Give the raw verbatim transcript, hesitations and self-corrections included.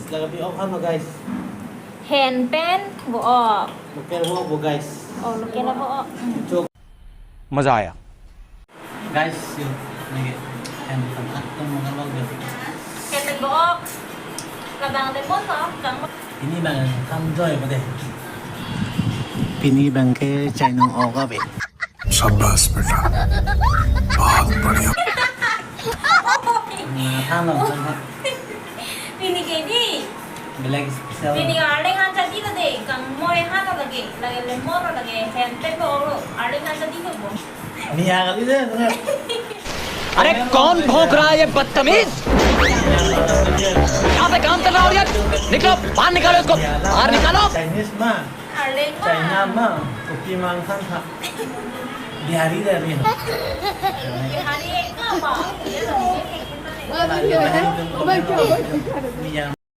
Lagapi ok ano, guys. Hand pen bo ok. Local bo, bo, guys. Oh, local bo ok. Chok. मजा आया। Guys, yo, nage, hand pen atum makan lo, guys. Hand pen bo ok. Labang lemon to, kang. Pini bang kam joy pade. Pini bang ke chainong ok ave. शाबाश बेटा, बहुत बढ़िया। Nah, ano, ano. Pini ke di. Black special. Pini arleng han chadi lo de, kang moi han lo lagi, lagi lemon lo lagi, hand pen bo lo, arleng han chadi lo bo. Ni ya kali de, ano. अरे कौन भौंक रहा है ये बदतमीज? यहाँ पे काम चल रहा है और ये निकलो, बाहर निकालो इसको, बाहर निकालो। Chinese ma. Arleng ma. China ma. Kopi mang khan tha. Bihari dari. Bihari ka ba. Bihari.